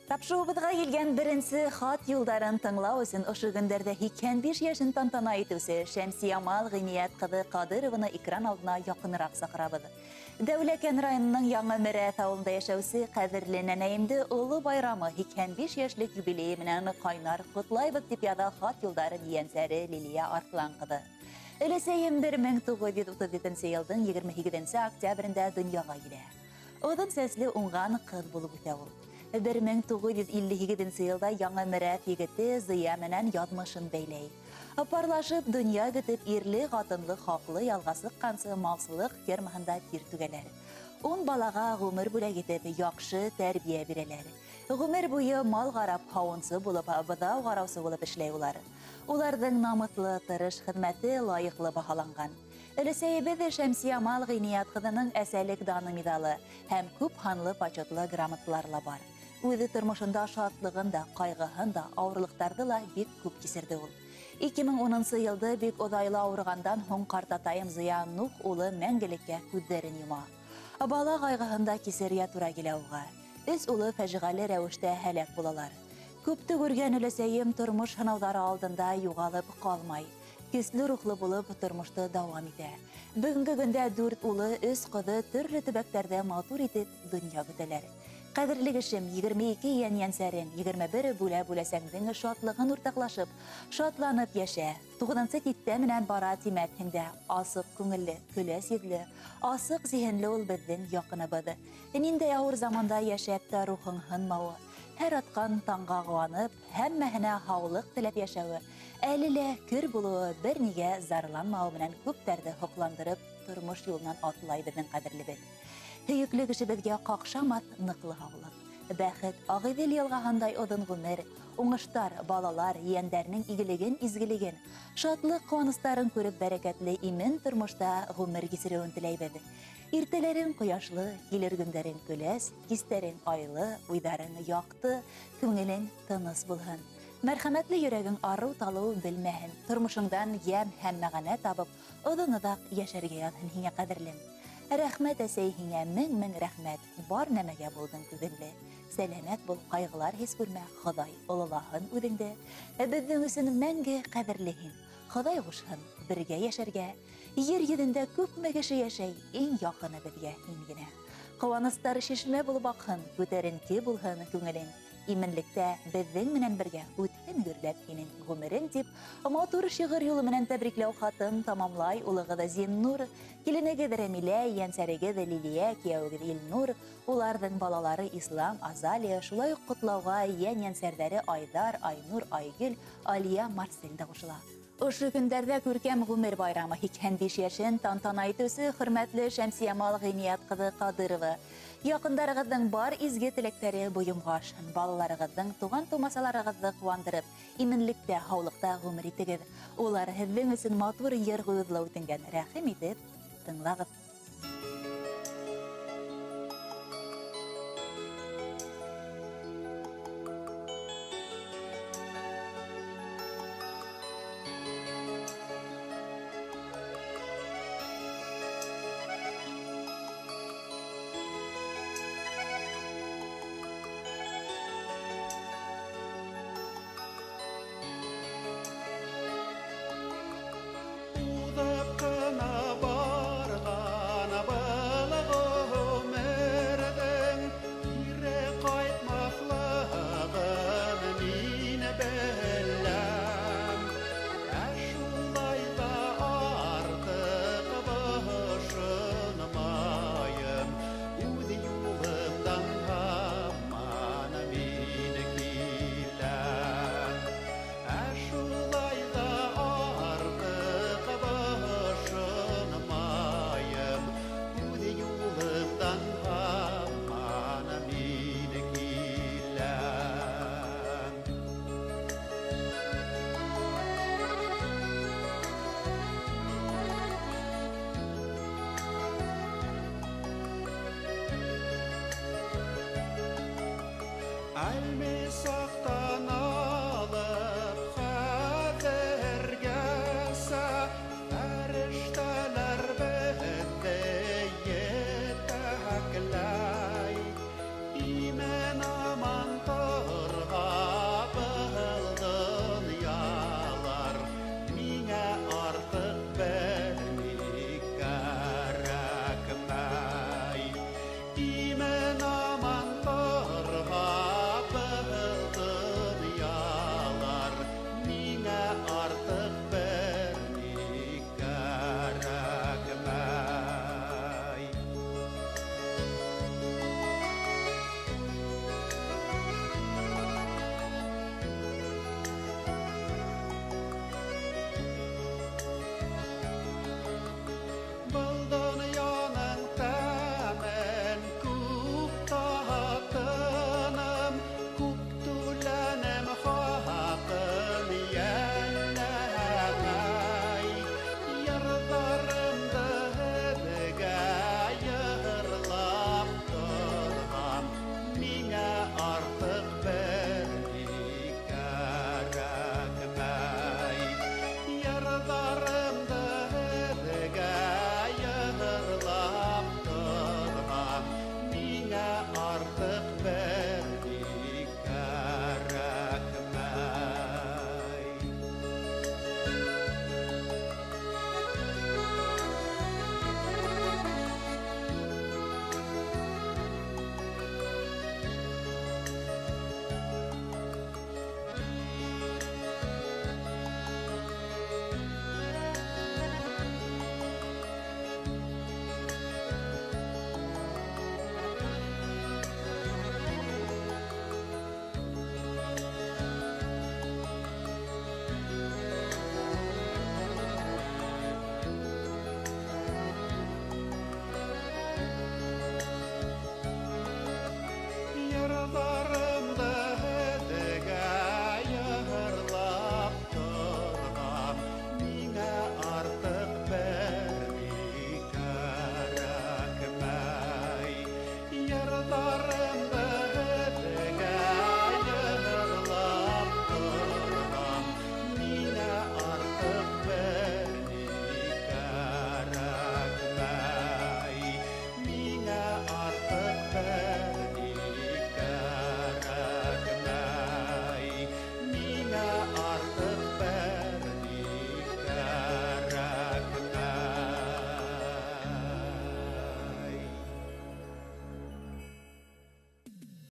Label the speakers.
Speaker 1: Тапшыуыбыҙға килгән беренсе хат юлдарын тыңлау өсөн ошо көндәрҙә 85 йәшен тантана итеүсе Шәмсиямал Ғиниәт ҡыҙы Ҡадырованы экран алдына яҡыныраҡ саҡырабыҙ. Дәүләкән районының Яңы Мерәҫ ауылында йәшәүсе ҡәҙерле нәнәйемде оло байрамы 85 йәшлек юбилейы менән ҡайнар ҡотлайбыҙ, тип яҙа хат юлдарын ейәнсәре Лилия Арҫлан ҡыҙы. Өләсәйем 1937 йылдың 28 октябрендә донъяға килә. Оҙон сәсле уңған ҡыҙ булып үҫә ул. 1958 йылда Яңы Мерәҫ егете Зыя менән яҙмышын бәйләй. Парлашып донъя көтөп ирле ҡатынлы хаҡлы ялға сыҡҡансы малсылыҡ фермаһында тир түгәләр. 10 балаға ғүмер бүләк итеп яҡшы тәрбиә бирәләр. Ғүмер буйы мал ҡарап һауынсы булып, быҙау ҡараусы булып эшләй улар. Уларҙың намыҫлы тырыш хеҙмәте лайыҡлы баһаланған. Өләсәйебеҙ Шәмсиямал Ғиниәт ҡыҙының әсәлек даны миҙалы һәм күп һанлы почетлы грамоталар ла бар. Үҙе тормошонда шатлығын да, ҡайғыһын да, ауырлыҡтарҙы ла бик күп кисерҙе ул. 2010 йылды бик оҙайлы ауырығандан һуң ҡартатайым Зыя Нух улы мәңгелеккә күҙҙәрен йома. Бала ҡайғыһын да кисергә тура килә уға. Өс улы фәжиғәле рәүештә һәләк булалар. Күпте күргән өләсәйем тормош һынауҙары алдында юғалып ҡалмай. Көслө рухлы булып тормошто дауам итә. Бөгөнгө көндә 4 улы, 3 ҡыҙы төрлө төбәктәрҙә матур итеп донъя көтәләр. Ҡәҙерле кешем, 22 йән-йәнсәрең, 21 бүлә-бүләсәңдең шатлығын уртаҡлашып, шатланып йәшә. 9-нсы титтә менән бара тимәтһең дә, асыҡ күңелле, көләс йөҙлө, асыҡ зиһенле ул беҙҙең яҡыныбыҙ. Ниндәй ауыр заманда йәшәп тә рухың һынмауы, һәр атҡан таңға ҡыуанып, һәммәһенә һаулыҡ теләп йәшәүе, әле лә көр булыуы, бер нигә зарланмауы менән күптәрҙе һоҡландырып, тормош юлынан атлай беҙҙең ҡәҙерлебеҙ. Һөйөклө кешебеҙгә ҡаҡшамаҫ ныҡлы һаулыҡ, бәхет, Ағиҙел йылғаһындай оҙон ғүмер, уңыштар, балалар, ейәндәренең игелеген, изгелеген, шатлыҡ ҡыуаныстарын күреп бәрәкәтле имен тормошта ғүмер кисереүен теләйбеҙ. Иртәләрең ҡояшлы, килер көндәрең көләс, кистәрең айлы, уйҙарың яҡты, күңелең тыныс булһын. Мәрхәмәтле йөрәгең арыу-талыу белмәһен, тормошоңдан йәм һәм мәғәнә табып, оҙон-оҙаҡ йәшәргә яҙһын һиңә ҡәҙерлем. Рәхмәт, әсәй, һиңә мең-мең рәхмәт, бар нәмәгә булдың түҙемле. Сәләмәт бул, ҡайғылар һис күрмә, Хоҙай ололаһын үҙеңде. Беҙҙең өсөн мәңге ҡәҙерле һин. Хоҙай ҡушһын бергә йәшәргә. Ер йөҙөндә күпме кеше йәшәй, иң яҡыны беҙгә һин генә. Ҡыуаныстар шишмә булып аҡһын, күтәренке булһын күңелең. Именлектә беҙҙең менән бергә үтһен гөрләп һинең ғүмерең, тип матур шиғыр юлы менән тәбрикләү хатын тамамлай улығыҙ Зиннур, киленегеҙ Рәмилә, ейәнсәрегеҙ Лилиә, кейәүегеҙ Илнур, уларҙың балалары Ислам, Азалия, шулай уҡ ҡотлауға ейән-ейәнсәрҙәре Айҙар, Айнур, Айгөл, Алия, Марсель дә ҡушыла. Ошо көндәрҙә күркәм ғүмер байрамы 85 йәшен тантана итеүсе хөрмәтле Шәмсиямал Ғиниәт ҡыҙы Ҡадырова. Яҡындарығыҙҙың бар изге теләктәре бойомға ашһын, балаларығыҙҙың, туған тумасаларығыҙҙы ҡыуандырып, именлектә, һаулыҡта ғүмер итегеҙ. Улар һеҙҙең өсөн матур йыр ҡуйыуҙы үтенгән, рәхим итеп тыңлағыҙ.
Speaker 2: Әлме сақтан